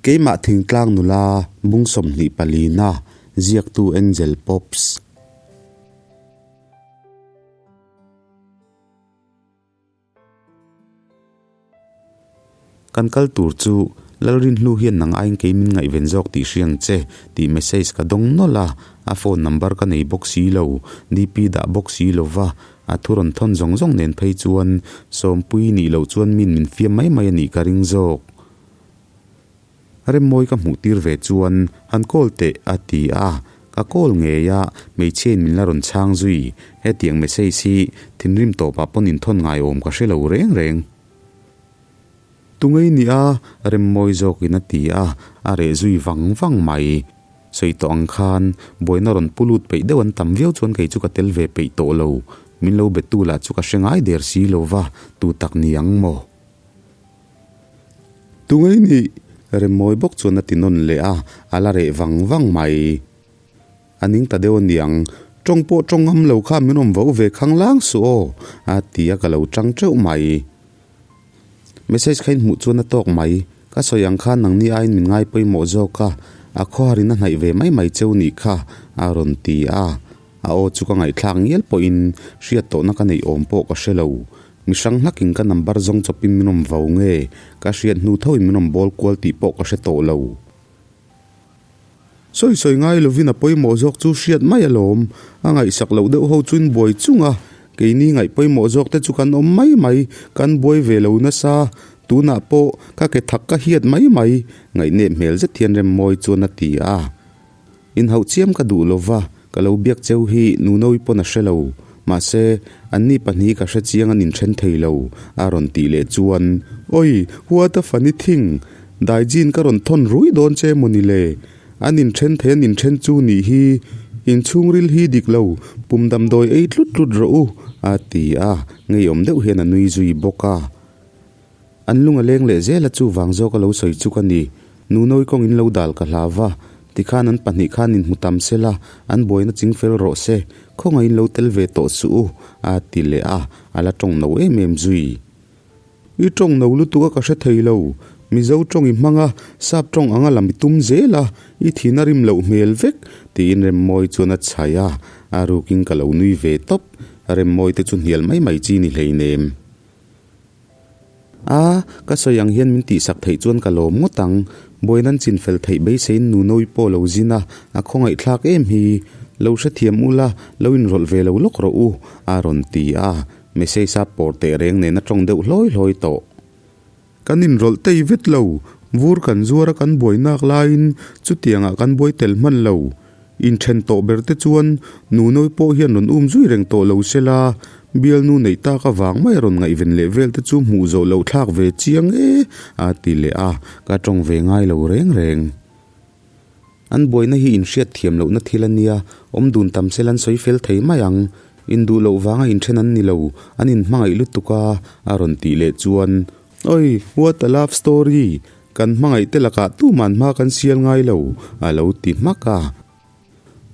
Keimah thingtlang nula bung 24 na ziaktu Angel Pops. Kan kal tur chu Lalrinhlu hian nang aiin kei min ngaihven zawk tih hria ang che tih message ka dawng nawlh a, a phone number ka nei bawk si lo, DP dah bawk si lo va, a thu rawn thawn zawng zawng nen phei chuan Sawmpui nih loh chuan min min fiam mai mai a nih ka ring zawk. Remmawi ka hmuh tir ve chuan han call teh a ti a, ka call ngei a, hmeichhiain min la rawn chhang zui. Hetiang message hi thinrim tawpah pawn inthawn ngaiawm ka hre lo reng reng. Tungei ni a, Remmawi zawkin a ti a, a reh zui vang vang mai. Sawi tawh ang khan buaina rawn pu lut peih deuh an tam viau chuan kei chu ka tel ve peih tawh lo. Min lo betu lah chu ka hre ngai der si lo va, tu tak ni ang maw? Tungei nih Remmawi bawk chuan a ti nawn leh a, a la reh vang vang mai. A ning ta deuh aniang, tawng pawh tawng ngam lo kha min awm vo ve khang lang suh aw, a ti a ka lo tang teuh mai. Message kha in hmuh chuan a tawk mai, ka sawi ang khan nangni aiin min ngai pawimawh zawk a, a khawharin a hnaih ve mai mai cheu nih kha, a rawn ti a. A aw chu ka ngaihthlak ngial pawhin hriat tawhna ka neih awm pawh ka hre lo. Mi hrang hlakin ka number zawng chawpin min awm vo nge, ka hriat hnu thoin min awm bawl kual tih pawh ka hre tawh lo. Sawi sawi ngai lovin a pawimawh zawk chu hriat mai alawm, a ngaihsak loh deuh ho chuin buai chung a, keini ngaih pawimawh zawk te chu kan awm mai mai, kan buai ve lo nasa, tunah pawh ka ke thak ka hiat mai mai, ngaihnep hmel zet hian Remmawi chuan a ti a. Inhauh chiam ka duh lo va, ka lo biak cheu hi Nunoui pawn a hre lo. Mahse, anni pahnih ka hre chiang an inthen thei lo, a rawn tih leh chuan, Oi, what a funny thing! Daijin ka rawn thawn rui dawn che maw ni le? An inthen thei an inthen chu nih hi, inchhungril hi dik lo, pum damdawi ei tlut tlut rawh u, a ti a, ngeiawm deuh hian a nui zui bawk a. An lung a leng leh zel a chuvang zawk a lo sawi chu ka ni. Nunawi kawng in lo dal ka hlau va, tikhan an pahnih khan in hmu tam sela, an buaina ching fel rawh se, khawngaih in lo tel ve tawh suh u, a ti leh a, a la tawng no em em zui. I tawng no lutuk a ka hre thei lo, Mizo tawng i hmang a, sap tawng anga lam i tum zel a, i thin a rim loh hmel vek, tiin Remmawi chuan a chhaih a, a rukin ka lo nui ve tawp, Remmawi te chu hnial mai mai chi ni hleinem. A, ka sawi ang hian min tihsak theih chuan ka lawm ngawt ang. Buaina'n chin fel theih beiseiin Nunoui pawh lo zin a, a khawngaihthlak em hi. Lo hrethiam ula, lo inrawlh ve lo lawk rawh u, a rawn ti a. Message a pawr teh reng nen a tawng deuh hlawi hlawi tawh. Kan inrawlh tei vet lo, vur kan zuar a kan buai nak laiin chutiangah kan buai tel hman lo. Inthen tawh ber te chuan Nunoui pawh hian rawn um zui reng tawh lo se la, bialnu neih tak avang mai a rawn ngaihven leh vel te chu hmuh zawh loh thlak ve chiang e a ti leh a, ka tawng ve ngai lo reng reng. An buaina hi inhriat thiam lohna thil a nia, awm dun tam sela an sawi fel thei mai ang. Induh loh vanga inthen an ni lo, an inhmangaih lutuk a, a rawn tih leh chuan, Oi, what a love story! Kan hmangaih te lakah tuman hma kan sial ngai lo, a lo ti hmak a.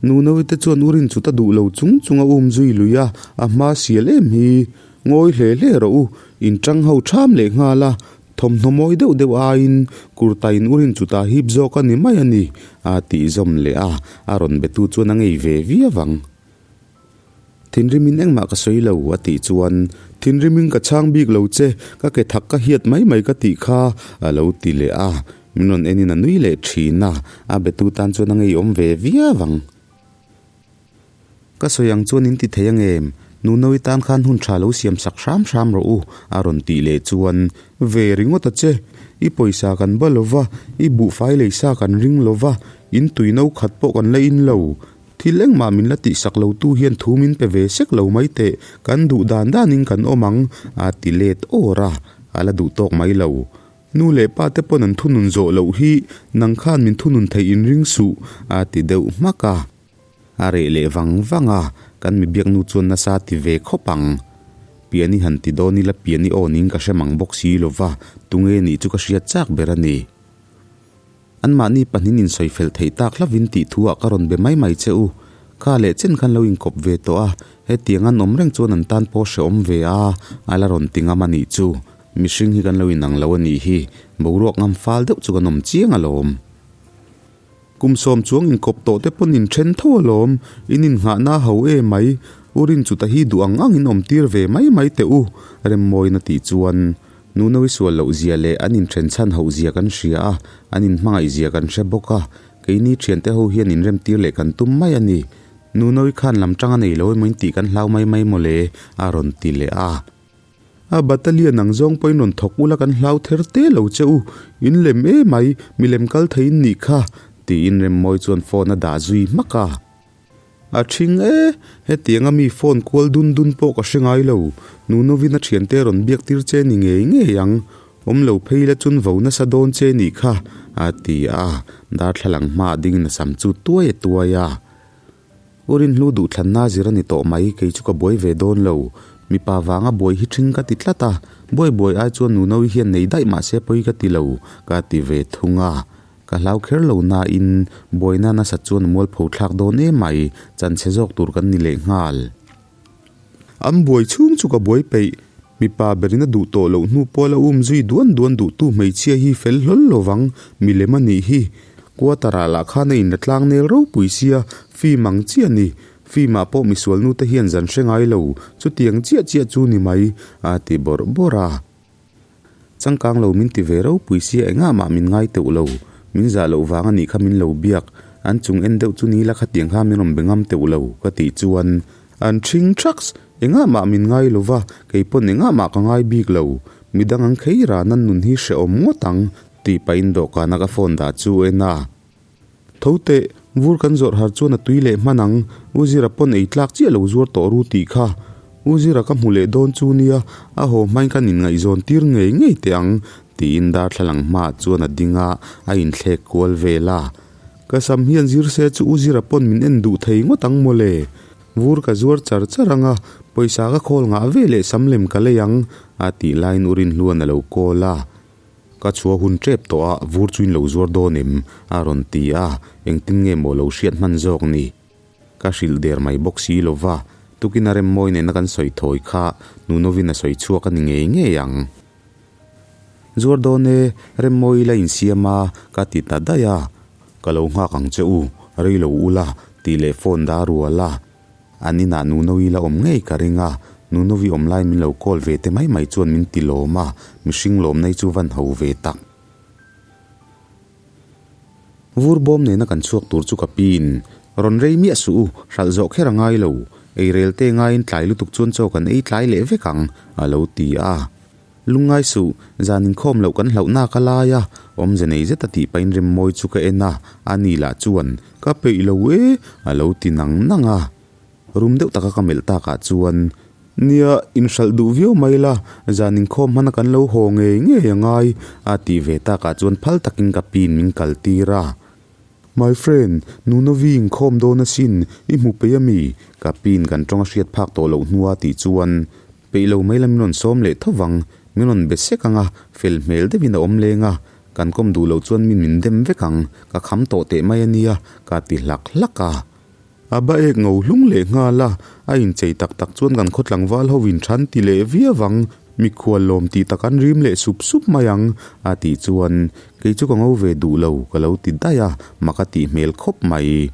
Nunawi te chuan u Rinchut a duh lo chung chung a um zui lui a, a hma sial em hi. Ngawi hle hle rawh u, in tang ho tham leh nghal a, thawmhnaw mawi deuh deuh aiin kurtain u Rinchut a hip zawk a ni mai a ni, a tih zawm leh a, a rawn betu chuan a ngei ve viau ang. Thinrimin engmah ka sawi lo, a tih chuan, Thinrimin ka chhang bik lo che, ka ke thak ka hiat mai mai ka tih kha, a lo ti leh a. Min rawn enin a nui leh thin a, a betu tan chuan a ngeiawm ve viau ang. Ka sawi ang chuan in ti thei ang em? Nunawi tan khan hun tha lo siam sak hram hram rawh u, a rawn tih leh chuan, Ve ringawt a che, i pawisa kan ba lo va, i buhfai lei sa kan ring lo va, in tui no khat pawh kan la in lo. Thil engmah min la tihsak lo tu hian thu min pe ve sek lo mai teh, kan duh dan danin kan awm ang, a ti let awr a, a la duh tawk mai lo. Nu leh pa te pawn an thunun zawh loh hi nang khan min thunun theih in ring suh, a ti deuh hmak a. A reh leh vang vang a, kan mi biaknu chuan nasa ti ve khawp ang. Piani han ti dawn ila piani aw ning ka hre mang bawk si lova, tunge nih chu ka hriat chak ber a ni. Anmahni pahnin insawi fel theih tak hlavin tih thu ah ka rawn be mai mai che u. Kha leh chen khan lo inkawp ve tawh a, hetiang an awm reng chuan an tan pawh hrehawm ve a, a la rawn ti ngam a nih chu. Mihring hi kan lo inang lo a nih hi, boruak ngam fal deuh chu kan awm chiang alawm. Kum sawm chuang inkawp tawh te pawn in then tho alawm, in innghahna ho e mai, u Rinchuta hi duh ang ang in awm tir ve mai mai teh u, Remmawina tih chuan Nunawi sual loh zia leh an inthen chhan hoh zia kan hria a, an inhmangaih zia kan hre bawk a, keini thiante ho hian inrem tir leh kan tum mai a ni. Nunawi khan lam tang a nei lo emaw in tih kan hlau mai mai mawle, a rawn ti leh a. A battalion ang zawng pawhin rawn thawk ula kan hlau ther te lo che u, in lem e mai, milem kal thei in nih kha, tiin Remmawi chuan phone a dah zui hmak a. A ṭhing e, hetianga mi phone kual dun dun pawh ka hre ngai lo, Nunovin a ṭhiante rawn biak tir che ni ngei ngei ang, awm lo phei la chun vo nasa dawn che nih kha, a ti a, darthlalang hmaah dingin a sam chu tuai a tuai a. U Rinhlu duhthlanna zir a ni tawh mai, kei chu ka buai ve dawn lo. Mipa vanga buai hi ṭhing ka ti tlat a, buai buai ai chuan Nunovi hian nei daih mah se pawi ka ti lo, ka ti ve thung a. Ka hlau kher lo nain buaina nasat chuan a mualpho thlak dawn em mai, chanchhe zawk tur kan ni leh nghal. An buai chhung chu ka buai peih, mipa berin a duh tawh loh hnu pawh la um zui duan duan duhtu hmeichhia hi fel hlawl lo vang, milem a nih hi. Quarter ah lah khan a inla tlang nel ropui sia, film ang chiah a ni. Film ah pawh misual nu te hian zan hre ngai lo, chutiang chiah chiah chu ni mai, a ti bawrh bawrh a. Changkang lo min ti ve ropui sia engah mah min ngai teuh lo, min zah loh vang a nih kha min lo biak, an chung en deuh chu ni la khatiang kha min rawn be ngam teuh lo ka tih chuan an ṭhing ṭhaks, engah mah min ngai lo va, kei pawn engah mah ka ngai bik lo, midang ang khei ran an nun hi hrehawm ngawt ang tih pahin dawhkana ka phone dah chu en a. Tho teh, vur kan zawrh har chuan a tui leh hman ang, U Zira pawn ei tlak chiah lo zuar tawh ru tih kha. U Zira ka hmu leh dawn chu nia, a haw hmain kan inngaihzawn tir ngei ngei teh ang, tiin darthlalang hmaah chuan a ding a, a inthlek kual vel a. Ka sam hian zir se chu U Zira pawn min en duh thei ngawt ang mawle. Vur ka zuar char char ang a, pawisa ka khawl ngah ve leh sam lem ka lei ang, a tih laiin U Rinhluan a lo call a. Ka chhuah hun tep tawh a, vur chu in lo zuar dawn em? a rawn ti a, engtin nge maw lo hriat hman zawk ni? Ka hrilh der mai bawk si lo va, tukin a remmawi nena kan sawi thawi kha Nunovin a sawi chhuak a ni ngei ngei ang. Zuar dawn e, remmawi ila insiam a, ka ti ta daih a, ka lo nghak ang che u, rei lo ula, tih leh phone dah rual a. An inah Nunovi la awm ngei ka ring a, Nunovi awm lai min lo call ve te mai mai chuan min ti lawm a, mihring lawmna hi chu van ho ve tak. Vur bawm nena kan chhuak tur chu ka piin, Rawn rei miah suh u, hralh zawh kher a ngai lo, ei rel te ngaiin tlai lutuk chuan chaw kan ei tlai leh vek ang, a lo ti a. Lungngai suh, zan inkhawm loh kan hlauh nak a lai a, awmze nei zet a tih pahin Remmawi chu ka en a, ani lah chuan, Ka peih lo e, a lo ti nang nang a. Rum deuh taka ka melh takah chuan, Nia, inhralh duh viau mai la, zan inkhawm hmana kan lo haw ngei ngei a ngai, a tih ve takah chuan phal takin ka piin min kal tir a. My friend, Nunovi inkhawm dawn asin, i hmu peih ami? Ka piin kan tawng a hriat phak tawh loh hnua tih chuan, Peih lo mai la min rawn sawm leh tho vang, min rawn be sek ang a, fel hmel deuhin a awm leng a, kan kawm duh loh chuan min min dem vek ang, ka kham tawh teh mai a nia, ka ti hlak hlak a. A ba ek ngo hlung leh nghal a, a inchei tak tak chuan kan khaw tlangval ho in than ti leh viau ang, mikhual lawm tih tak an rim leh sup sup mai ang, a tih chuan kei chu ka ngo ve duh lo, ka lo ti daih a, mak a tih hmel khawp mai.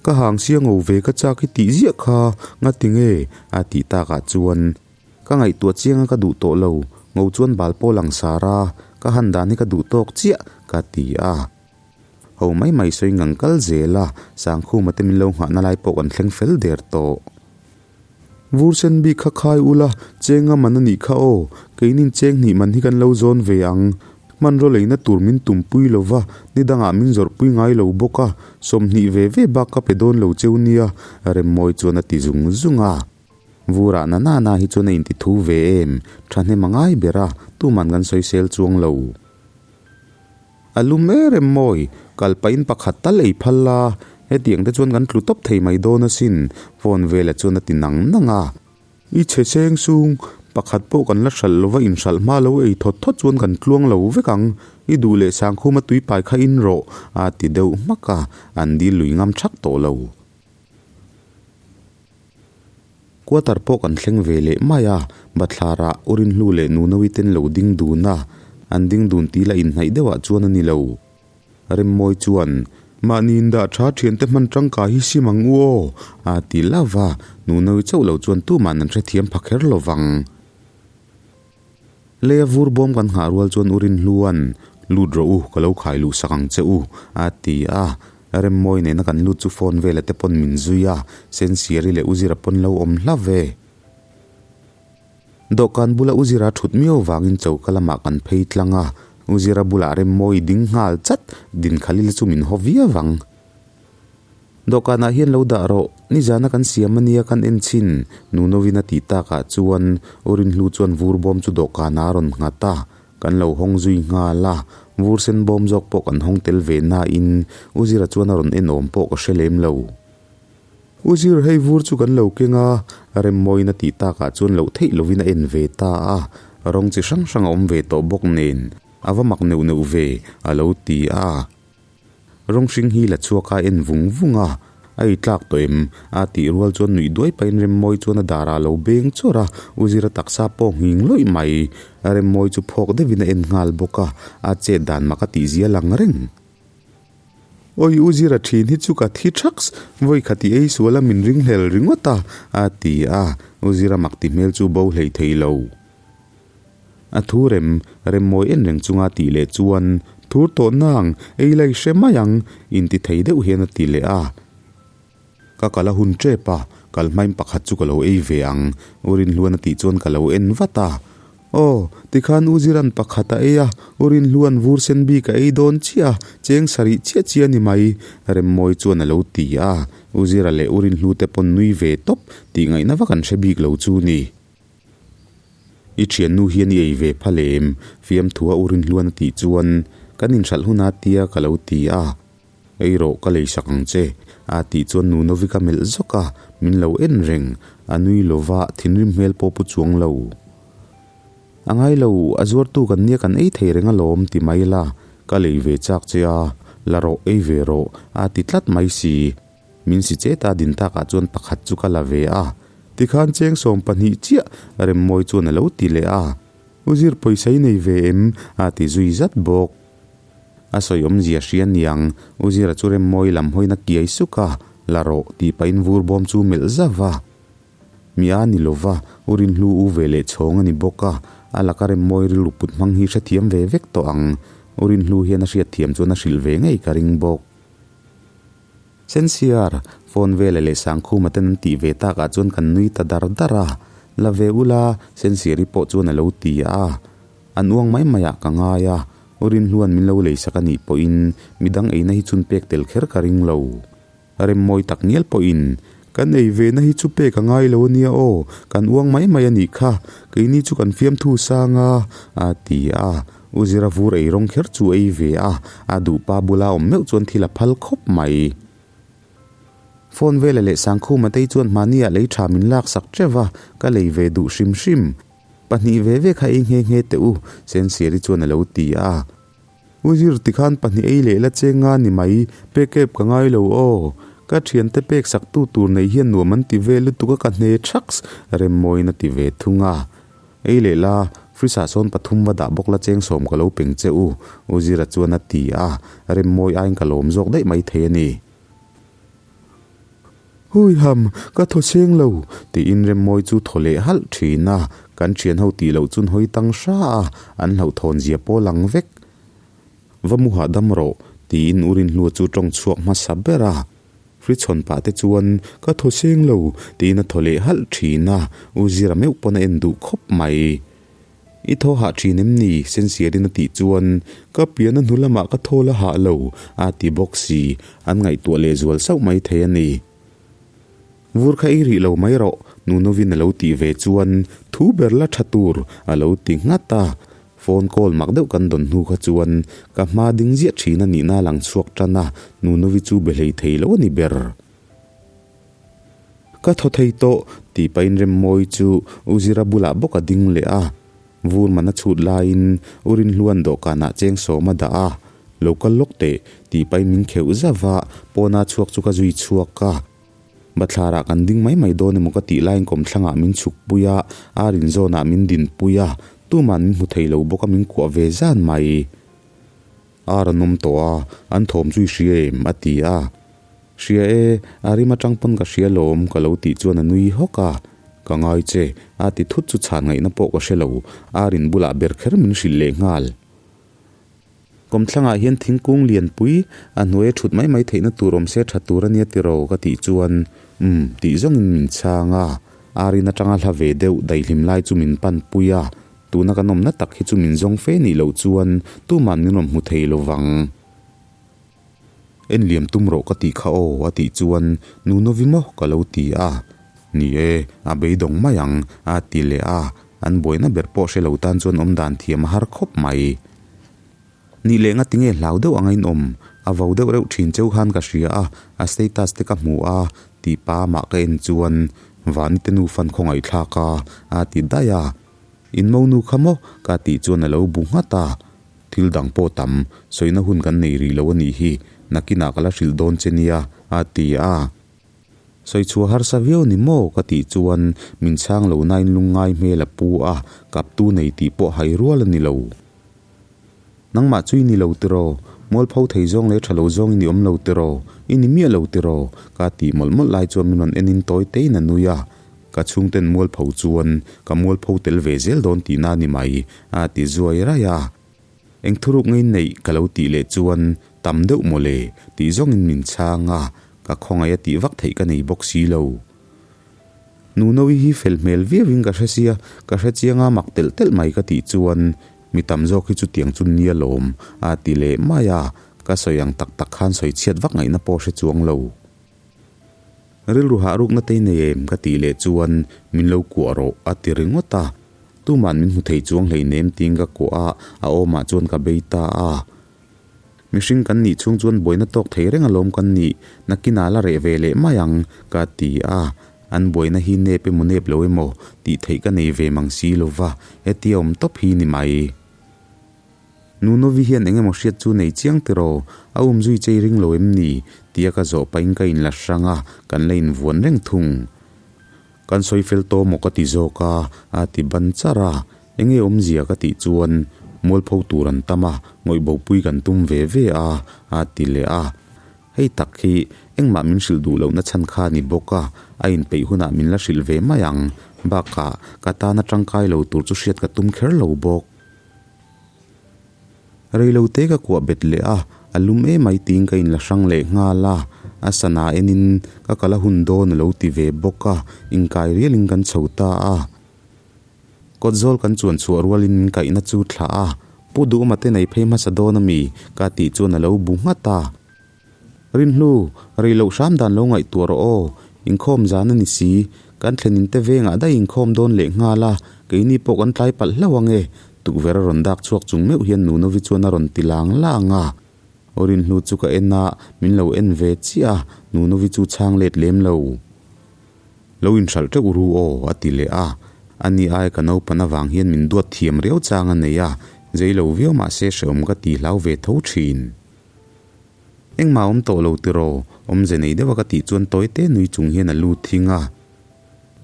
Ka hang sia ngo ve ka chak i tih ziah kha ngati nge? a tih takah chuan ka ngaihtuah chiang a ka duh tawh lo, ngo chuan bal pawh lang sar a, ka han dan hi ka duh tawk chiah ka ti a. Ho mai mai sawi ngang kal zel a, Sangkhuma te min lo nghahna lai pawh kan thleng fel der tawh. Vur sen bik kha khai ula, cheng a man a nih kha aw, keinin cheng hnih man hi kan lo zawn ve ang. Hmanraw leina tur min tumpui lo va, ni dangah min zawrhpui ngai lo bawk a, 20 ve ve bak ka pe dawn lo cheu nia, Remmawi chuan a ti zung zung a. Vurah na na na hi chuan a inti thu ve em, thahnem a ngai ber a, tuman kan sawisel chuang lo. A lum em em mawi, kal pahin pakhat tal ei phal la, hetiang te chuan kan tlu tawp thei mai dawn asin, phone vela chuan a ti nang nang a. I chhe seng sung, pakhat pawh kan la hralh lova inhralh hma lo ei thawt thawt chuan kan tluang lo vek ang, i duh leh sangkhuma tuipai kha in rawh, a ti deuh hmak a, an dil lui ngam thak tawh lo. Quarter pawh kan thleng ve leh mai a, bathlarah U Rinhlu leh Nunoui ten lo ding dun a, an ding dun tih la inhnaih deuhah chuan a ni lo. Remmawi chuan, Mahni indah tha thiante hman tangkai hi sim ang u aw, a ti lova, Nunoui chauh lo chuan tuman an hrethiam pha kher lo vang. Leia vur bawm kan nghah rual chuan U Rinhlua'n, Lut rawh u, ka lo khai luh sak ang che u, a ti a. Remmawi nena kan lut chu phone vela te pawn min zui a, Sensiari leh U Zira pawn lo awm hla ve. Dawhkan bula U Zira thut miau vangin choka lamah kan phei tlang a, U Zira bulah Remmawi ding nghal chat, Dinkhalila chu min haw viau ang. Dawhkanah hian lo dah rawh, nizana kan siam ania kan en chhin, Nunovin a tih takah chuan U Rinhlu chuan vur bawm chu dawhkanah a rawn nghat a, kan lo hawng zui nghal a, vur sen bawm zawk pawh kan hawng tel ve nain U Zira chuan a rawn en awm pawh ka hre lem lo. U Zir, hei vur chu kan lo keng a, Remmawiin a tih takah chuan loh theih lovin a en ve ta a, rawng chi hrang hrang a awm ve tawh bawk nen, a va mak neuh neuh ve, a lo ti a. Rawng hring hi la chhuak a en vung vung a, a i tlak tawh em? A tih rual chuan nuih duai pahin Remmawi chuan a darah a lo beng chawrh a, U Zira taksa pawh nghing lawih mai. Remmawi chu phawk deuhin a en nghal bawk a, a chet dan mak a tih zia lang reng. Awi U Zira thin hi chu ka thi thaks, vawi khat i ei sual a min ringhlel ringawt a, a ti a, U Zira mak ti hmel chu bo hlei thei lo. A thu rem, Remmawi en reng chunga tih leh chuan, Thur tawh nang, ei lai hre mai ang, inti thei deuh hian a ti leh a. Ka kal a hun tep a, kal hmain pakhat chu ka lo ei ve ang, U Rinhluan a tih chuan ka lo en vat a. Aw, tikhan U Ziran pakhat a ei a, U Rinhluan vur sen bik a ei dawn chiah a, cheng sarih chiah chiah a ni mai, Remmawi chuan a lo ti a. U Zira leh U Rinhlu te pawn nui ve tawp, tih ngaihna vak an hre bik lo chu ni. I thiannu hian i ei ve phal em? Fiamthua U Rinhluan a tih chuan, Kan inhralh hun a tia ka lo ti a, Ei rawh ka lei sak ang che a tih chuan nu Novi ka melh zawk a, min lo en reng, a nui lova thinrim hmel pawh pu chuang lo. A ngai lo, a zuartu kan nia kan ei thei reng alawm ti mai la, ka lei ve chak che a, la rawh ei ve rawh a ti tlat mai si. Min si che ta din takah chuan pakhat chu ka la ve a, tikhan cheng 12 chiah Remmawi chuan a lo ti leh a, U Zir pawisa i nei ve em? a ti zui zat bawk. A sawi awmzia hria niang, U Zira chu Remmawi lam hawina kiai suk a, la rawh tih pahin vur bawm chu melh zauh a. Mi a ni lova, U Rinhlu u ve leh chhawng a ni bawk a, a laka Remmawi rilru put hmang hi hrethiam ve vek tawh ang. U Rinhlu hian a hriatthiam chuan a hrilh ve ngei ka ring bawk. Sensiar, phone vela leh Sangkhuma ten an tih ve takah chuan kan nui ta dar dar a, la ve ula, Sensiari pawh chuan a lo ti a, an uang mai maiah ka ngai a, U Rinhluan min lo leisak a nih pawhin midang eina hi chun pek tel kher ka ring lo. Remmawi tak ngial pawhin, Kan ei ve na hi chu pek a ngai lo a nia aw, kan uang mai mai a nih kha, keini chu kan fiamthu sang a, a ti a. U Zira vur ei rawng kher chu ei ve a, a duhpa bula awm meuh chuan thil a phal khawp mai. Phone vela leh Sangkhuma tei chuan hmahniah lei tha min laksak teuh va, ka lei ve duh hrim hrim. Pahnih ve ve kha ei nghe nghe teh u, Sensiari chuan a lo ti a. U Zir tikhan pahnih ei leh la cheng nga ni mai, pek ep ka ngai lo aw. Ka thiante pek sak tu tur nei hian nuam an ti ve lutuk a ka hne thaks, Remmawiin a ti ve thung a. Ei leh la, fridge ah sawn pathum va dah bawk la cheng sawm ka lo peng che u, U Zira chuan a ti a, Remmawi aiin ka lawm zawk daih mai thei a ni. Hui ham, ka thaw cheng lo, tiin Remmawi chu thaw leh halh thin a, kan thian ho tih loh chun hawi tang hra a, an hlauhthawn zia pawl ang vek. Va mu hahdam rawh, tiin U Rinhlua chu tawng chhuak hmasa ber a. Hrichhawn pah te chuan, Ka thaw seng lo, tiin a thaw leh halh thin a, U Zira meuh pawn a en duh khawp mai. I thaw hah thin em ni? Sensiarin a tih chuan, Ka pian a hnu lamah ka thaw la hah lo, a ti bawk si, an ngaihtuah leh zual sauh mai thei a ni. Vur kha ei rih lo mai rawh, Nunovin a lo tih ve chuan, Thu ber la tha tur, a lo ti nghat a. Phone call mak deuh kan dawn hnu kha chuan ka hma ding ziah thin a nihna a lang chhuak tan a, Nunovi chu be hlei thei lo a ni ber. Ka thaw thei tawh, tih pahin Remmawi chu U Zira bulah bawk a ding leh a. Vur man a chhut laiin U Rinhluan dawhkanah cheng sawm a dah a, Lo kal lawk teh, tih pahin min kheuh zauh a, pawna chhuak chu ka zui chhuak a. Bathlarah kan ding mai mai dawn emaw ka tih laiin kawmthlangah min chhukpui a, ar inzawnah min dinpui a, tuman min hmu thei lo bawk a min kuah ve zan mai. Ar an awm tawh a, an thawm chu i hria em? a ti a. Hria e, a rim atang pawn ka hria lawm ka lo tih chuan a nui hawk a. Ka ngai che, a ti thut chu chhan ngaihna pawh ka hre lo, ar in bulah ber kher min hrilh leh nghal. Kawmthlangah hian thingkung lianpui a hnuaia thut mai mai theihna tur awm se tha tur a nia tiraw ka tih chuan umm tih zawngin min chhang a, arin atanga hla ve deuh daihlim lai chu min panpui a, tuna kan awmna tak hi chu min zawng fe nih loh chuan tuman min rawn hmu thei lo vang. En liam tum rawh ka tih kha aw a tih chuan nu novi maw ka lo ti a, ni e a beidawng mai ang a ti leh a, an buaina ber pawh hre lo tan chuan awmdan thiam a har khawp mai. Nih leh nga tinge hlau deuh anga in awm, a vo deuh reuh thin cheu khan ka hria a, a status te ka hmu a tih pa mah ka en chuan Vani te nu fan khawngaihthlak a a ti daih a, In monu kha maw? ka tih chuan a lo bu nghat a. Thil dang pawh tam, sawina hun kan nei rih lo a nih hi, nakinah ka la hrilh dawn che nia, a ti a. Sawi chhuah harsa viau ni maw? ka tih chuan min chhang lo nain lungngai hmel a pu a, kaptu nei tih pawh hai rual a ni lo. Nangmah chu i ni lo tiraw? Mualpho thei zawng leh tha lo zawng i ni awm lo tiraw? I ni miah lo tiraw? Ka tih mawlh mawlh lai chuan min rawn enin tawi tein a nui a. Ka chhungten mualpho chuan ka mualpho tel ve zel dawn tihna a ni mai, a ti zuai raih a. Eng thuruk ngei neih ka lo tih leh chuan tam deuh mawle tih zawngin min chhang a, ka khawngaih a tih vak theih ka nei bawk si lo. Nunovi hi fel hmel viauin ka hre sia, ka hre chiang a mak telh telh mai ka tih chuan mi tam zawk hi chutiang chu nia lawm a ti leh mai a, ka sawi ang tak tak khan sawi chhiat vak ngaihna pawh hre chuang lo. Rilru hah rukna te i nei em ka tih leh chuan min lo kuah rawh a ti ringawt a, tuman min hmu thei chuang hleinem tiin ka kuah a, a awmah chuan ka bei ta a. Mihring kan nih chhung chuan buaina tawk thei reng alawm kan nih, nakinah la reh ve leh mai ang, ka ti a. An buaina hi nep emaw nep lo emaw tih theih ka nei ve mang si lo va, hetia awm tawp hi ni mai. Nunovi hian eng emaw hriat chu nei chiang tiraw, a um zui chei ring lo em ni? tia ka zawh pahin ka inla hrang a, kan la invuan reng thung. Kan sawi fel tawh maw ka ti zawk a, a ti ban char a. Enge awmzia ka tih chuan mualpho tur an tam a, ngawih bopui kan tum ve ve a, a ti leh a. Hei tak hi engmah min hrilh duh lohna chhan kha a ni bawk a, a inpeih hunah min la hrilh ve mai ang. Bakah, ka tana tangkai lo tur chu hriat ka tum kher lo bawk. Reilote ka kuah bet leh a, a lum emai tiin ka inla hrang leh nghal a, a sana enin ka kal a hun dawn a lo ti ve bawk a, inkai rialin kan chho ta a. Kawt zawl kan chuan chhuah rualin min kaihna chu thlah a, Pu Duhma te nei phei hmasa dawn a mi? ka tih chuan a lo bu nghat a. Rinhlu, rei loh hram dan lo ngaihtuah rawh aw, inkhawm zan a ni si, kan thlenin te vengah daih inkhawm dawn leh nghal a, keini pawh kan tlai palh hlauh ang e, tukverh a rawn dak chhuak chung meuh hian Nunovi chuan a rawn ti lang lang a. Aw Rinhlu chu ka en a, min lo en ve chiah a, Nunovi chu chhang let lem lo. Lo inhralh teuh ru aw, a ti leh a. Ani ai ka naupan avang hian min duat thiam riau chang a nei a, zei lo viau mah se hrehawm ka ti hlau ve tho thin. Engmah awm tawh lo tiraw? Awmze nei deuha ka tih chuan tawi te nui chung hian a lut thing a.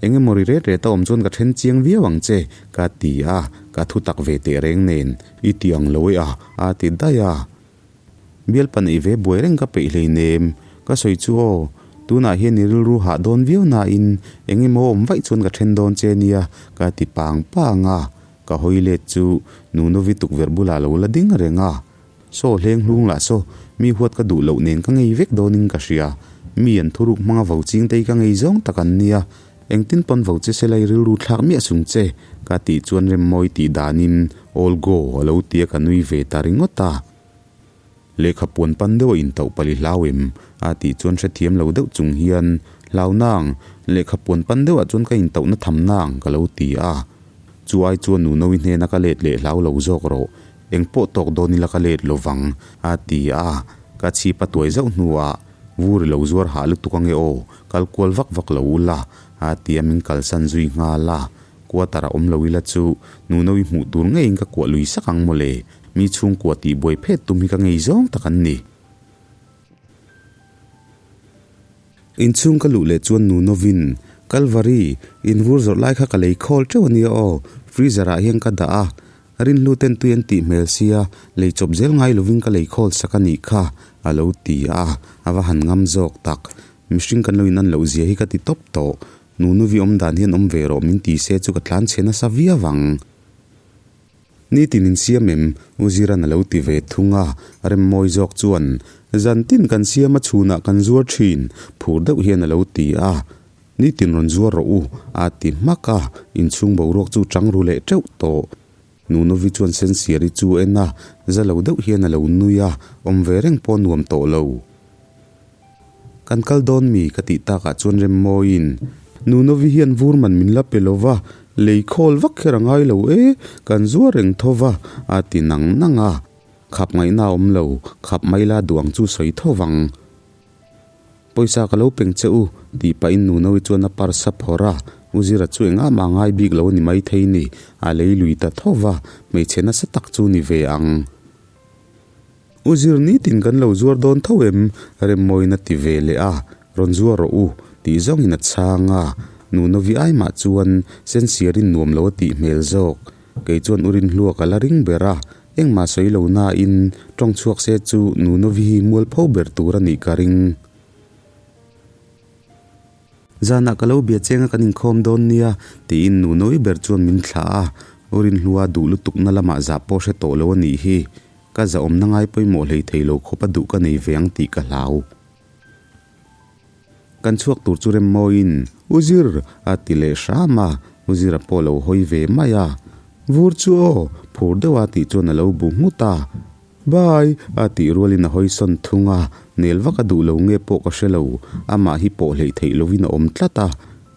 Eng emaw ri ret ret a awm chuan ka then chiang viau ang che, ka ti a, ka thu tak ve teh reng nen, i ti ang lo e a, a ti daih a. Bialpa neih ve buai reng ka peih hleinem, ka sawi chu aw, tunah hian i rilru hah dawn viau nain eng emaw awm vaih chuan ka then dawn che nia, ka ti pang pang a, ka hawi let chu Nunovi tukverh bulah lo la ding reng a, Saw hleng hlung lah saw, mi huat ka duh loh nen ka ngei vek dawnin ka hria, mi an thuruk hmanga vo ching te hi ka ngei zawng tak an nia, engtin pawn vo che se lai rilru thlak miah sung che, ka tih chuan Remmawi tih danin All go a lo tia ka nui ve ta ringawt a. Lehkha puan pan deuh a intauh pali hlau em? a tih chuan hrethiam lo deuh chung hian, Hlau nang, lehkha puan pan deuhah chuan ka intauhna tham nang ka lo ti a. Chu ai chuan Nunovi hnena ka let leh hlau lo zawk rawh, eng pawh tawk dawn ila ka let lovang a ti a. Ka chhip a tuai zauh hnuah, Vur i lo zuar hah lutuk ange aw, kal kual vak vak lo ula a ti a min kalsan zui nghal a. Quarter a awm lo ila chu Nunovi hmuh tur ngeiin ka kuah lui sak ang mawle. Mi chhungkua tih buai phet tum hi ka ngei zawng tak an ni. Inchhung ka luh leh chuan nu novin, Kalvari, in vur zawrh lai kha ka lei khawl teuh a nia aw, freezer ah hian ka dah a, Rinhlu ten tui an tih hmel sia, lei chawp zel ngai lovin ka lei khawl sak a nih kha, a lo ti a, a va han ngam zawk tak. Mihring kan lo inan loh zia hi ka ti tawp tawh. Nunuvi awm dan hian awm ve rawh min ti se chu ka tlan chhe nasa viau ang. Nitin in siam em? U Ziran a lo ti ve thung a, Remmawi zawk chuan, Zan tin kan siam a chhunah kan zuar thin, phur deuh hian a lo ti a. Nitin rawn zuar rawh u, a ti hmak a, inchhung boruak chu chang ru leh teuh tawh. Nunovi chuan Sensiari chu en a, za lo deuh hian a lo nui a, awm ve reng pawh nuam tawh lo. Kan kal dawn mi? ka tih takah chuan Remmawiin, Nunovi hian vur man min la pe lo va, lei khawl vak kher a ngai lo e, kan zuar reng tho va, a ti nang nang a. Khap ngaihna a awm lo, khap mai la duh ang chu sawi tho vang. Pawisa ka lo peng che u, tih pahin Nunoui chuan a purse a phawrh a, U Zira chu engah mah ngai bik lo a ni maithei ni, a lei lui ta tho va, hmeichhe nasa tak chu ni ve ang. U Zir nitin kan lo zuar dawn tho em? Remmawiin a ti ve leh a, Rawn zuar rawh u, tih zawngin a chhang a, Nunovi ai mah chuan Sensiarin nuam lo a tih hmel zawk. Kei chuan U Rinhlua ka la ring ber a, Engmah sawi lo nain tawng chhuak se chu Nunovi hi mualpho ber tur a nih ka ring. Zanah ka lo bia cheng a kan inkhawm dawn nia tiin Nunovi ber chuan min thlah a, U Rinhlua duh lutukna lamah zah pawh hre tawh lo a nih hi. Ka zahawmna ngai pawimawh hlei thei lo khawp a duh ka nei ve ang tih ka hlau. Kan chhuak tur chu Remmawiin, U Zir! a ti leh hram a, U Zira pawh a lo hawi ve mai a. Vur chu aw, phur deuh a tih chuan a lo bu nghut a. Bye! a tih rualin a hawi sawn thung a, nel vak a duh lo nge pawh ka hre lo, amah hi pawh hleih theih lovin a awm tlat a.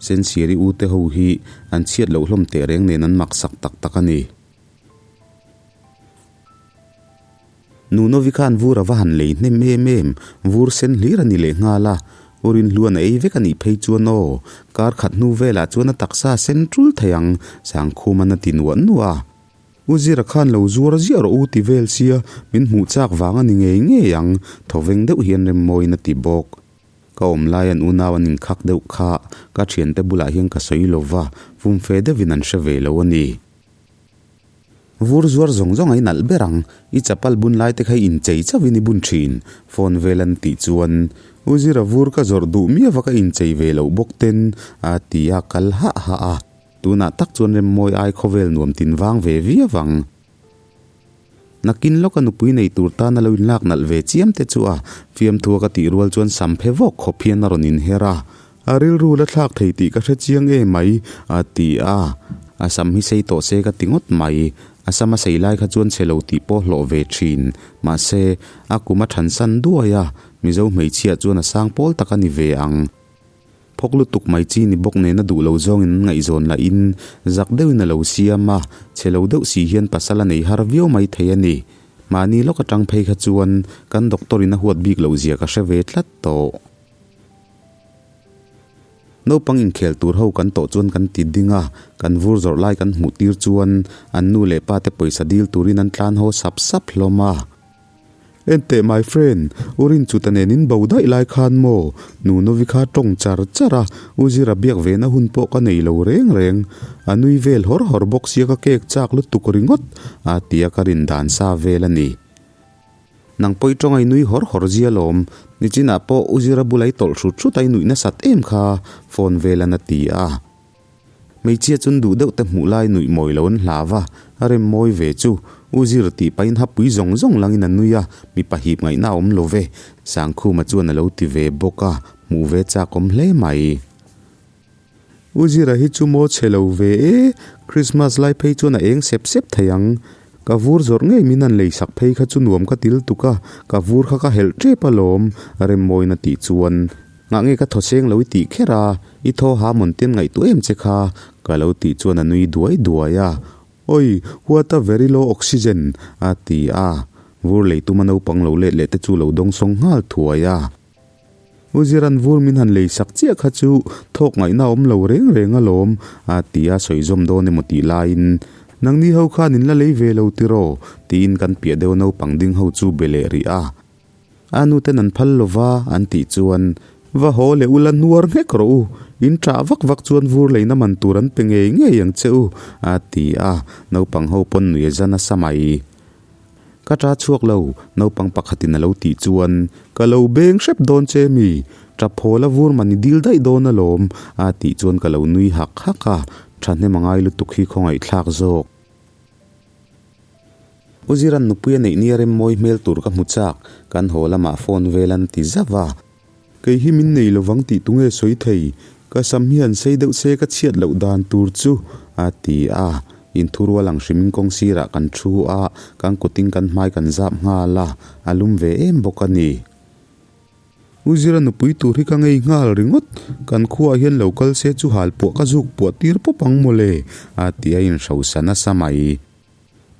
Sensiari u te ho hi an chhiat loh hlawm teh reng nen an maksak tak tak a ni. Nunovi khan vur a va han lei hnem em em, vur sen hlir a ni leh nghal a. U Rinhluan a ei vek a nih phei chuan aw, kar khat hnu velah chuan a taksa a sen tul thei ang, Sangkhuman a ti nuah nuah a. U Zira khan lo zuar ziah rawh u ti vel sia, min hmuh chak vang a ni ngei ngei ang, thawveng deuh hian Remmawiin a ti bawk. Ka awm lai an unau an inkhak deuh kha, ka thiante bulah hian ka sawi lo va, fumfe deuhin an hre ve lo a ni. Vur zuar zawng zawng a inalh ber ang, i chapal bun lai te kha i inchei chauhin i bun thin, phone vel an tih chuan U Zira vur ka zawrh duh miau a ka inchei ve loh bawk ten a ti a kal hah hah a, tunah tak chuan Remmawi ai khawvel nuam tin vang ve viau ang. Nakin lawka nupui nei tur tan a lo inlak nalh ve chiam te chu a fiamthua ka tih rual chuan sam phe vawk khawp hian a rawn inher a, A rilru la thlak thei tih ka hre chiang e mai, a ti a. A sam hi sei tawh se ka ti ngawt mai. A sam a sei lai kha chuan chhe lo tih pawh hlawh ve thin. Mahse, a kum a thansan duai a, Mizo hmeichhia chuan a sang pawl tak a ni ve ang. Phawk lutuk mai chi ni bawk nena duh lo zawngin an ngaihzawn lahin zak deuhin a lo siam a, chhe lo deuh si hian pasal a nei har viau mai thei a ni. Mahni lawk atang phei kha chuan kan doctor in a huat bik loh zia ka hre ve tlat tawh. Naupang inkhel tur ho kan tawh chuan kan ti ding a, kan vur zawrh lai kan hmuh tir chuan an nu leh pa te pawisa dil turin an tlan haw sap sap hlawm a. Enteh my friend, U Rinchuta nen in bo daih lai khan maw? Nu Novi kha tawng char char a, U Zira biak ve na hun pawh ka nei lo reng reng. A nui vel hawr hawr bawk sia ka kek chak lutuk ringawt a tia ka rin dan sa vel a ni. Nang pawh i tawng a i nui hawr hawr zia lawm. Nichinah pawh U Zira bula i tawlh hrut hrut a i nuih nasat em kha, phone velan a ti a. Hmeichhia chun duh deuh te hmuh lai nuih mawi lo an hlau a, a rem mawi ve chu. U Zir tih pahin hapui zawng zawng langin a nui a, mipa hip ngaihna a awm lo ve. Sangkhuma chuan a lo ti ve bawk a, hmuh ve chak awm hle mai. U Zira hi chu maw chhe lo ve e, Christmas lai phei chuan a eng sep sep thei ang. Ka vur zawrh ngei min han lei sak phei kha chu nuam ka til tuk a, ka vur kha ka helh tep alawm, Remmawiin a tih chuan. Ngah nge ka thaw seng lo i tih kher a, i thaw ha mawn ten ngaihtuah em che kha, ka lo tih chuan a nui duai duai a. Oi, what a very low oxygen, a ti a. Vur lei tuma naupang lo let leh te chu lo dawngsawng nghal thuai a. U Ziran vur min han lei sak chiah kha chu thawk ngaihna a awm lo reng reng alawm, a ti a sawi zawm dawn emaw tih laiin, Nangni ho khan in la lei ve lo tiraw? tiin kan piah deuh naupang ding ho chu be leh rih a. A nu ten an phal lova an tih chuan, Va haw leh ula nuar nghek rawh u, in ṭah vak vak chuan vur leina man tur an pe ngei ngei ang che u, a ti a, naupang ho pawn nui a za nasa mai. Ka ṭa chhuak lo, naupang pakhatin a lo tih chuan, Ka lo beng hrep dawn che mi, ṭap haw la vur man i dil daih dawn alawm, a tih chuan ka lo nui hak hak a, ṭhahnem a ngai lutuk hi khawngaihthlak zawk. U Ziran nupui a neih nia rem mawi hmel tur ka hmu chak, kan haw lamah phone vel an ti zauh a. Kei hi min nei lovang tih tunge sawi thei, ka sam hi han sei deuh se ka chhiat loh dan tur chu, a ti a. Inthurual ang hrimin kawng sirah kan thu a, kan kutin kan hmai kan zap nghal a, a lum ve em bawk a ni. U Zira nupui tur hi ka ngei nghal ringawt, kan khuaah hian lo kal se chu hal puah ka zuk puah tir pawp ang mawle, a ti a inhrosa nasa mai.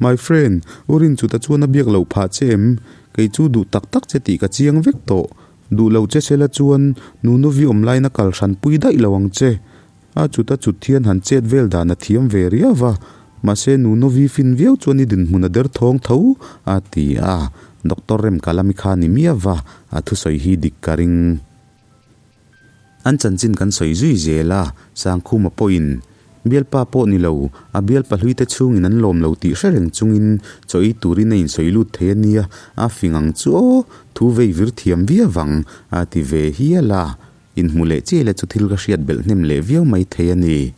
My friend, U Rinchuta chuan a biak loh phah che em? Kei chu duh tak tak che tih ka chiang vek tawh. Duh lo che sela chuan Nunovi awm laina kal hranpui daih lo ang che. A chuta chut hian han chet vel dan a thiam ve riau va, mahse Nunovi fin viau chuan i dinhmun a der thawng tho, a ti a. Doctor Remkalami kha ni miau va, a thusawi hi dik ka ring. An chanchin kan sawi zui zel a, Sangkhuma pawhin, Bialpa pawh ni lo, a bialpa hluite chhungin an lawm lo tih hre reng chungin chaw ei turin a insawi lut thei a nia, a fing ang chu aw, thu vei vir thiam viau vang, a ti ve hial a. Inhmu leh chiai le chu thil ka hriat belh hnem leh viau mai thei a ni.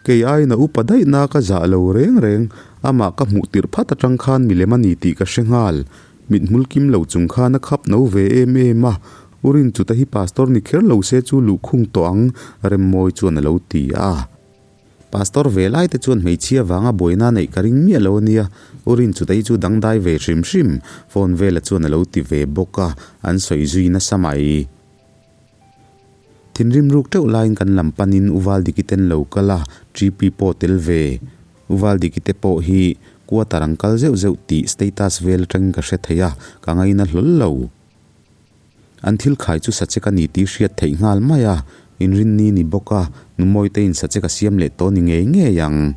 Kei aiin a upa daihna ka zah lo reng reng, amah ka hmuh tirh phat atang khan milem a ni tih ka hre nghal. Mithmul kim lo chung khan a khap no ve em em a, U Rinchuta hi pastor ni kher lo se chu luhkhung tawh ang, Remmawi chuan a lo ti a. Pastor ve lai te chuan hmeichhia vanga buaina neih ka ring miah lo ania, U Rinchuta hi chu dangdai ve hrim hrim, phone vela chuan a lo ti ve bawk a, an sawi zui nasa mai. Thinrim ruk teuh laiin kan lam panin U Valdiki ten lo kal a, TP pawh tel ve. U Valdiki te pawh hi quarter an kal zeuh zeuh tih status vel atangin ka hre thei a, ka ngaina hlawl lo. An thil khai chu sachek a ni tih hriat theih nghal mai a, inrinni ni bawk a, Numawitein sachek a siam leh tawh ni ngei ngei ang.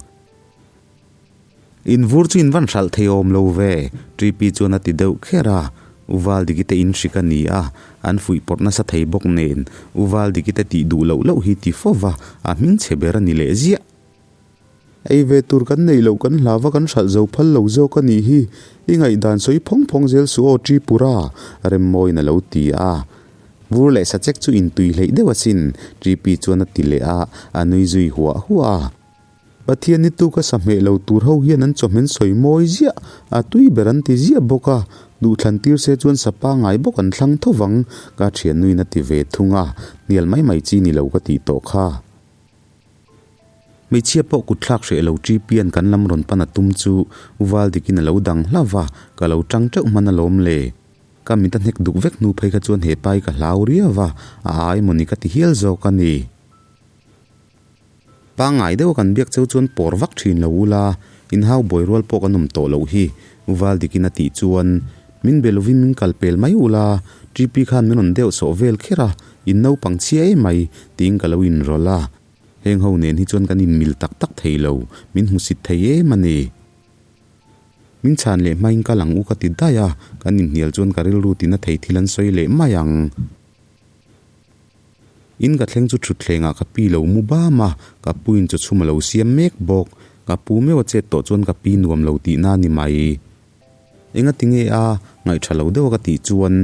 In vur chu in van hralh thei awm lo ve, Tripi chuan a ti deuh kher a, U Valdikite in hrik a ni a, an fuih pawrh nasa thei bawk nen, U Valdikite tih duh loh loh hi ti fo va, a hming chhe ber a ni leh ziah. Ei ve tur kan neih loh kan hlau va kan hralh zo phal lo zawk a nih hi, i ngaihdan sawi phawng phawng zel suh aw Tripura, Remmawiin a lo ti a. Vur leh sachek chu intui hleih deuh asin, Tripi chuan a ti leh a, a nui zui huah huah a. Pathian ni tuka sahmeh lo tur ho hian an chawhmeh sawi mawi ziah, a tui ber an ti ziah bawk a, duhthlan tir se chuan sa pangngai bawk an thlang tho vang, ka thiannuin a ti ve thung a, hnial mai mai chi ni lo ka tih tawh kha. Hmeichhia pawh kut thlak hreh lo Ṭipian kan lam rawn pan a tum chu U Valdikin a lo dang hlauh va, ka lo ṭang ṭeuh hman alawm le. Ka mit a hnek duk vek hnu phei kha chuan he pa hi ka hlau riau va, a ai mawni ka ti hial zawk a ni. Pangngai deuha kan biak cheu chuan pawr vak ṭhin lo ula, inhau buai rual pawh kan awm tawh loh hi, U Valdikin a tih chuan min be lovin min kal pel mai ula, Ṭipi khan min rawn deuh sawh vel kher a, In naupang chhia em mai, tiin ka lo inrawlh a. Heng ho nen hi chuan kan inmil tak tak thei lo, min hmusit thei em a ni. Min chhan leh hmain kal ang u ka ti daih a, kan inhnial chuan ka rilru tina thei thil an sawi leh mai ang. In ka thleng chu thutthlengah ka pi lo mu bam a, ka puin chaw chhum a lo siam mek bawk. Ka pu meuh a chet tawh chuan ka pi nuam lo tihna a ni mai. Enga ti nge a, ngaihṭha lo deuh a ka tih chuan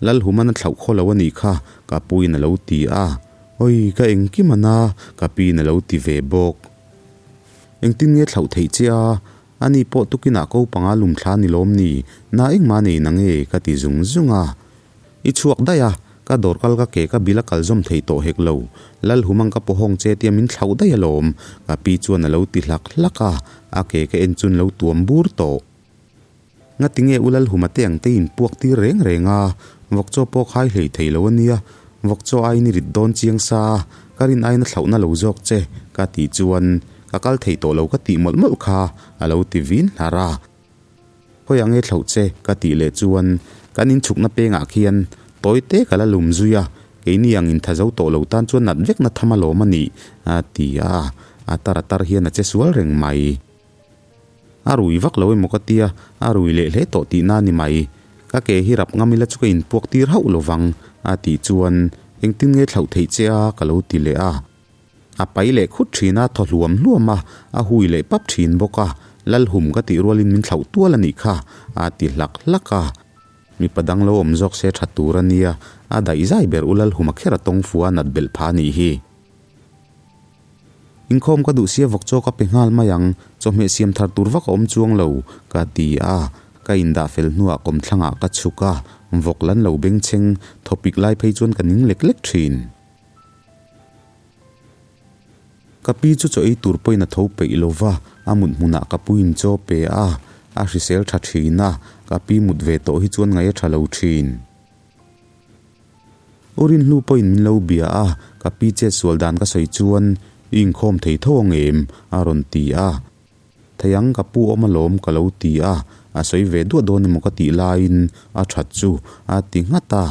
Lalhuman a thlauh khaw lo a nih kha, ka puin a lo ti a. Awi, ka engkim a na, ka piin a lo ti ve bawk. Engtin nge thlauh theih che a, ani pawh tukinah ko panga lum thla ni lawm ni, na engmah nei na nge ka ti zung zung a. I chhuak daih a, ka dawr kal ka ke ka bil a kal zawm thei tawh hek lo, Lalhumang ka pawhawng che tia min thlauh daih alawm, ka pi chuan a lo ti hlak hlak a, a ke ka en chun lo tuam bur tawh. Ngati nge U Lalhuma te ang te in puak tir reng reng a, vawk chaw pawh khai hlei thei lo a nia, vawk chaw aiin i rit dawn chiang sa a, ka rin aiin a thlauhna lo zawk che, ka tih chuan ka kal thei tawh lo ka tih mawlh mawlh kha a lo ti vin hlar a. Khawiah nge thlauh che? ka tih leh chuan kan inchhukna pengah khian tawi te ka la lum zui a, keini ang intha zo tawh lo tan chuan nat vekna tham alawm a nih, a ti a, a tar a tar hian a che sual reng mai. A rui vak lo emaw ka tia, a rui leh hle tawh tihna a ni mai. Ka ke hi rap ngam ila chu ka inpuak tir hauh lo vang, a tih chuan engtin nge thlauh theih che a ka lo ti leh a. A pai leh khut thin a, thaw hluam hluam a, a hui leh pap thin bawk a, Lalhum ka tih rualin min thlauh tual a nih kha, a ti hlak hlak a. Mipa dang lo awm zawk se tha tur a nia, a daih zai ber u Lalhuma kher a tawng fu a nat belh pha a nih hi. Inkhawm ka duh sia vawk chaw ka pe nghal mai ang, chawhmeh siam thar tur vak a awm chuang lo, ka ti a. Ka indah fel hnuah kawmthlangah ka chhuk a, vawk lan lo bengchheng thawpik lai phei chuan ka ning lek lek thin. Ka pi chu chaw ei tur pawhin a tho peih lo va, a mut hmunah ka puiin chaw pe a, a hrisel tha thin a, ka pi mut ve tawh hi chuan ngaih a tha lo thin. U Rinhlu pawhin min lo bia a, ka pi chet sual dan ka sawi chuan i inkhawm thei tho ang em? a rawn ti a. Thei ang ka pu awm alawm ka lo ti a, a sawi ve duah dawn emaw ka tih laiin a that chu a ti nghat a.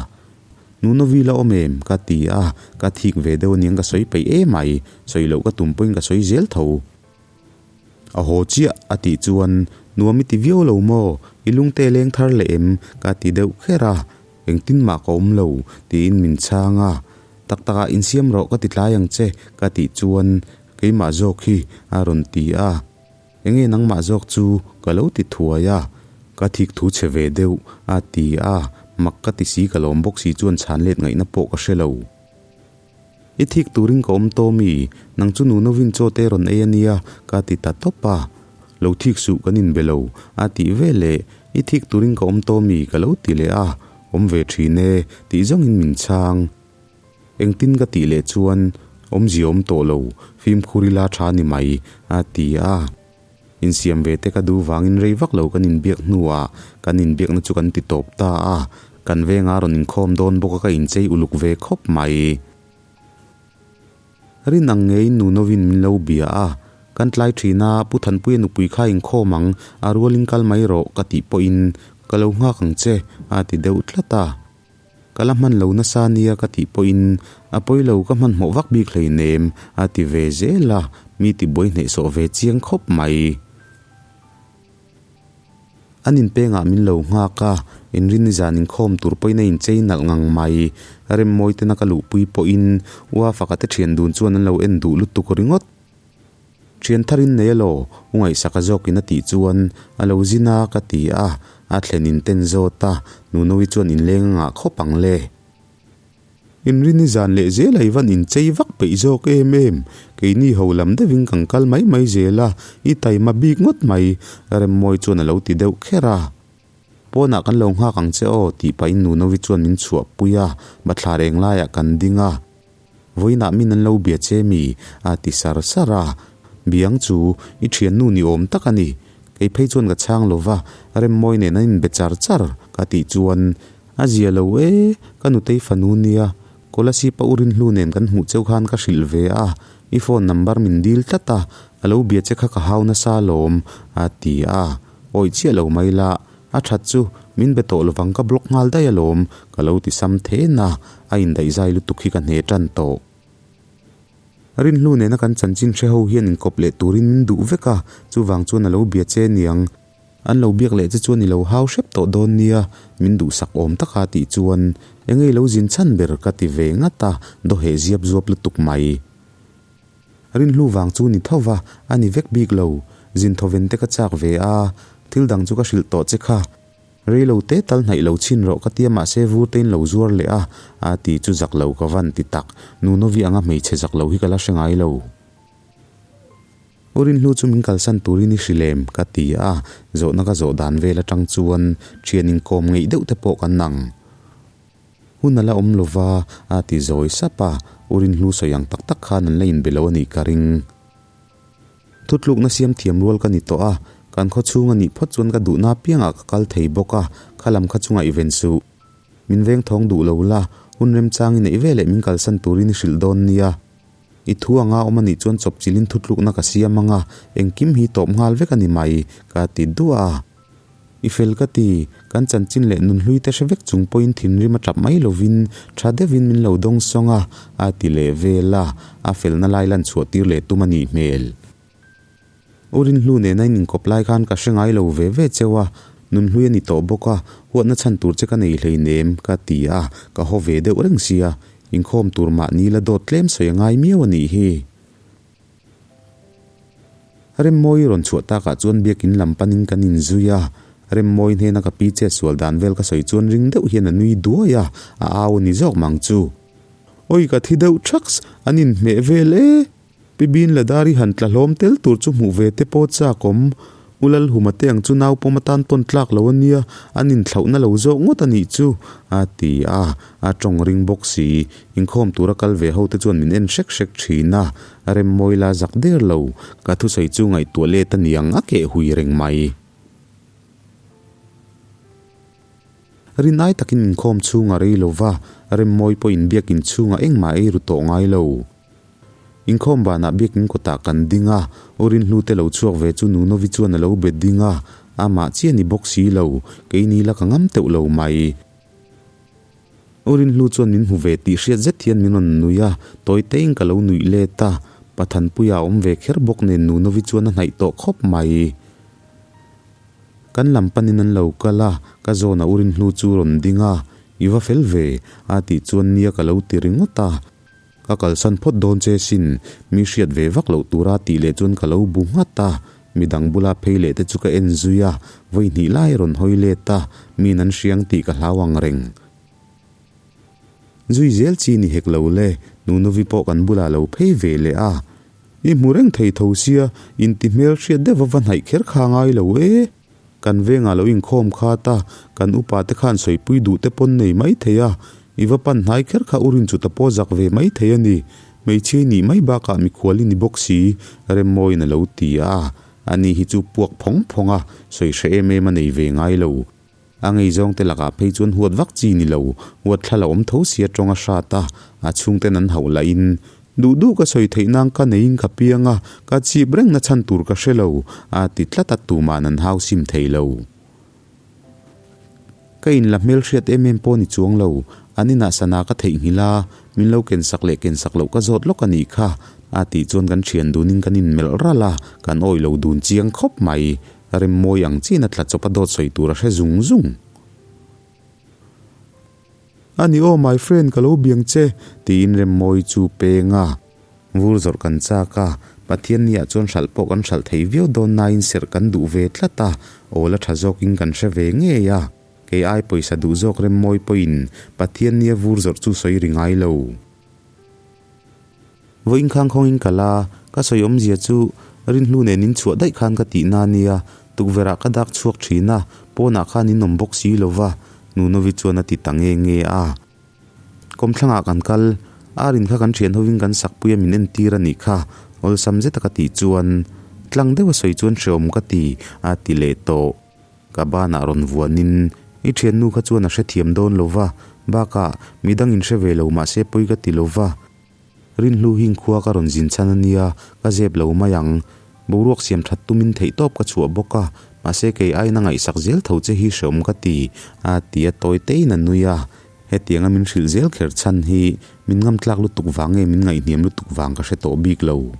Nunovi la awm em? ka ti a, ka thik ve deuh aniang ka sawi peih emai, sawi loh ka tum pawhin ka sawi zel tho. A haw chiah a tih chuan nuam i ti viau lo maw? I lungte leng thar leh em? ka ti deuh kher a, engtin mah ka awm lo tiin min chhang a, tak takah insiam rawh ka ti tlai ang che ka tih chuan Keimah zawk hi a rawn ti a, Enge nangmah zawk chu ka lo ti thuai a, ka thik thu chhe ve deuh a ti a, mak ka ti si ka lawm bawk si chuan chhan let ngaihna pawh ka hre lo. I thik turin ka awm tawh mi, nang chu Nunovin chaw te rawn ei a nia ka ti ta tawp a, lo thik suh kan inbe lo a tih ve leh i thik turin ka awm tawh mi ka lo ti leh a, awm ve thin e tih zawngin min chhang. Engtin ka tih leh chuan awmzia awm tawh lo, fimkhur ila tha ni mai, a ti a. Insiam ve te ka duh vangin rei vak lo kan inbiak hnuah kan inbiakna chu kan ti tawp ta a, kan venga rawn inkhawm dawn bawk a ka inchei uluk ve khawp mai. Rin ang ngeiin Nunovin min lo bia a, kan tlai thin a, Pu Thanpuia nupui kha inkhawm ang, a rualin kal mai rawh ka tih pawhin ka lo nghak ang che, a ti deuh tlat a. Ka la hman lo nasa nia ka tih pawhin a pawi lo ka hmanhmawh vak bik hleinem a ti ve zel a, mi tibuai hnehsawh ve chiang khawp mai. An inpengah min lo nghak a, inrin nizan inkhawm tur pawhin a inchei nalh ngang mai. Remmawi tena ka luhpui pawhin Ua faka te thian dun chuan an lo en duh lutuk ringawt. Thian thar in nei elaw? U ngaihsaka zawkin a tih chuan a lo zin a ka ti a, a thlen in ten zawt a, Nunoui chuan inleng a ngah khawp ang le. Inrini zan leh zel a i van inchei vak peih zawk em em, keini ho lam deuhin kan kal mai mai zel a, i taima bik ngawt mai, Remmawi chuan a lo ti deuh kher a. Pawnah kan lo nghak ang che aw tih pahin Nunoui chuan min chhuahpui a, bathlar eng laiah kan ding a. Vawiinah min an lo bia che mi? a ti sar sar a. Biang chu i thiannu ni awm tak a ni. Kei phei chuan ka chhang lo va, Remmawi nen an inbe char char ka tih chuan a zia lo e, ka nutei fanu nia, Kolasib a Urinhlu nen kan hmuh cheu khan ka hrilh ve a, i phone number min dil tlat a, a lo bia che kha ka hau nasa alawm a ti a, awih chiah lo mai la. A that chu, min be tawh lovang ka block nghal daih alawm, ka lo ti sam then a, a indaihzai lutuk hi ka hne tan tawh. Rinhlu nena kan chanchin hre ho hian inkawp leh turin min duh vek a, chuvang chuan a lo bia che niang. An lo biak leh che chuan i lo hau hrep tawh dawn nia, min duhsak awm taka tih chuan enge i lo zin chhan ber ka ti ve ngat a, dawheh ziap zuap lutuk mai. Rinhlu vang chu ni tho va, a ni vek bik lo. Zin thawven te ka chak ve a, thil dang chu ka hrilh tawh che kha. Rei lo te tal hnaih lo chhin rawh ka tia mahse vur te in lo zuar leh a, a ti chu zak lo ka van ti tak. Nunovi anga hmeichhe zak lo hi ka la hre ngai lo. U Rinhlu chu min kalsan turin i hrilh em? ka ti a, zawhna ka zawh dan vel atang chuan thian inkawm ngeih deuh te pawh kan ang. Hun a la awm lo va, a ti zawi sap a, U Rinhlu sawi ang tak tak khan an la inbe lo a nih ka ring. Thutlukna siam thiam rual ka ni tawh a, kan khaw chhung a nih phawt chuan ka duhna apiangah ka kal thei bawk a, kha lam kha chu ngaihven suh. Min veng thawng duh lo la, hun remchang i neih veleh min kalsan turin i hrilh dawn nia. I thu anga awm a nih chuan chawpchilhin thutlukna ka siam ang a, engkim hi tawp nghal vek a ni mai, ka ti duah a. I fel ka ti, kan chanchin leh nunhlui te hre vek chung pawhin thinrim a tap mai lovin tha deuhin min lo dawng sawng a, a ti leh vel a, a felna lai lan chhuah tir leh tum a nih hmel. U Rinhlu nena in inkawp lai khan ka hre ngai lo ve ve cheu a, Nunhlui a ni tawh bawk a, huatna chhan tur che ka nei hleinem, ka ti a, ka haw ve deuh reng sia, inkhawm tur mahni la dawt tlem sawi a ngai miau a nih hi. Remmawi rawn chhuah takah chuan biakin lam panin kan inzui a, Remmawi hnena ka pi chet sual dan vel ka sawi chuan ring deuh hian a nui duai a, a au a ni zawk mang chu. Awi ka thi deuh thaks, an inhmeh vel e! Pi Bin Ladari han tla hlawm tel tur chu hmuh ve te pawh chak awm. U Lalhuma te ang chu nau pawm atan pawn tlak lo a nia, an inthlauhna lo zawk ngawt a nih chu, a ti a, a tawng ring bawk si. Inkhawm tura kal ve ho te chuan min en hrek hrek thin a, Remmawi la zak der lo, ka thusawi chu ngaihtuah let a niang a keh hui reng mai. Rinai takin inkhawm chhung a rei lo va, Remmawi pawhin biakin chhungah engmah ei ru tawh ngai lo. Inkhawm banah biakin kawtah kan ding a, U Rinhlute lo chhuak ve chu Nunovi chuan a lo be ding a, amah chiah ni bawk si lo, keini la ka ngam teuh lo mai. U Rinhlu chuan min hmu ve tih hriat zet hian min rawn nui a, tawi teiin ka lo nuih let a, Pathanpuia a awm ve kher bawk nen Nunovi chuan a hnaih tawh khawp mai. Kan lam panin an lo kal a, ka zawn a U Rinhlu chu rawn ding a, I va fel ve, a tih chuan nia ka lo ti ringawt a. Ka kalsan phawt dawn che sin, mi hriat ve vak loh tura tih leh chuan ka lo bu nghat a, midang bula phei leh te chu ka en zui a, vawi hnih lai rawn hawi let a, miin an hriang tih ka hlau ang reng. Zui zel chi ni hek lo le, Nunovi pawh kan bulah lo phei ve leh a, i hmu reng thei tho sia, inti hmel hriat deuh va va hnaih kher kha ngai lo e. Kan vengah lo inkhawm khat a, kan upa te khan sawipui duh te pawn nei mai thei a, i va pan hnai kher kha u Rinchuta pawh zak ve mai thei a ni. Hmeichhia i nih mai bakah mikhual i ni bawk si, Remmawiin a lo ti a, ani hi chu puak phawng phawng a, sawi hre em em a nei ve ngai lo. A ngeizawng te lakah phei chuan huat vak chi ni lo, huat thla la awm tho si a tawng a hrat a, a chhungten an hauh lahin Duh duh ka sawi theih nan ka neiin ka piang a, ka chip reng na chhan tur ka hre lo, a ti tlat a, tuma'n an hau sim thei lo. Ka in la hmelhriat em em pawh ni chuang lo, an inah sana ka theihnghilh a, min lo ken sak leh ken sak loh ka zawt lawk a nih kha, a tih chuan kan thian dunin kan inmelh ralh a, kan awih lo dun chiang khawp mai. Remmawi ang chiin a tla chawp a dawt sawi tur a hre zung zung. A ni aw my friend ka lo biang che tiin Remmawi chu peng a. Vur zawrh kan chak a, Pathian ni ah chuan hralh pawh kan hralh thei viau dawn nain serh kan duh ve tlat a, awl a tha zawkin kan hre ve ngei a. Kei ai pawisa duh zawk Remmawi pawhin Pathian nia vur zawrh chu sawi ri ngai lo. Vawiin khang khawngin ka la, ka sawi awmzia chu Rinhlu nen in chhuah daih khan ka tih na nia, tukverh ah ka dak chhuak thin a, pawnah khan in awm bawk si lo va, Nunovi chuan a ti ta nge nge a. Kawmthlangah kan kal, Arin kha kan thian hovin kan sakpui a min entir a nih kha, awlsam zeta ka tih chuan tlang deuha sawi chuan hreawm ka ti, a ti leh tawh. Ka banah rawn vuanin, I thiannu kha chuan a hrethiam dawn lo va, bakah midang in hre ve lo mahse pawi ka ti lo va. Rinhlu hing khua ka rawn zin chhan a nia, ka zep lo mai ang. Boruak siam that tumin theihtawp ka chhuah bawk a, mahse kei aiin a ngaihsak zel tho che hi hreawm ka ti, a ti a tawi teiin a nui a. Hetianga min hrilh zel kher chhan hi min ngamtlak lutuk vang nge min ngaihhniam lutuk vang ka hre tawh bik lo.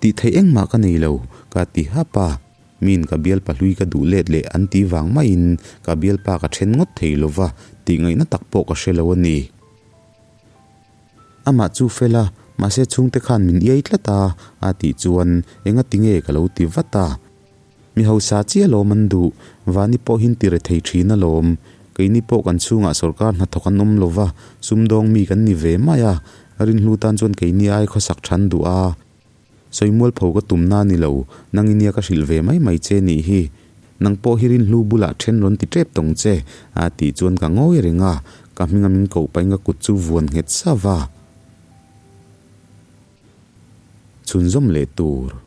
Tih theih engmah ka nei lo, ka ti hap a. Miin ka bialpa hlui ka duh let leh an tih vang maiin ka bialpa ka then ngawt thei lo va, tih ngaihna tak pawh ka hre lo a ni. Amah chu fel a, mahse chhungte khan min iai tlat a, a tih chuan enga ti nge ka lo ti vat a. Mi hausa chiah alawm an duh, Vani pawhin ti re thei thin alawm. Keini pawh kan chhungah sawrkar hnathawk an awm lo va, sumdawng mi kan ni ve mai a, Rinhlu tan chuan keini ai khawsak than duh a. Sawimualpho ka tumna a ni lo, nang i nia ka hrilh ve mai mai che nih hi. Nang pawh hi Rinhlu bulah then rawn ti tep tawng che, a tih chuan ka ngawi reng a, ka hminga min koh pahin ka kut chu vuan nghet sauh va. Chhunzawm leh tur.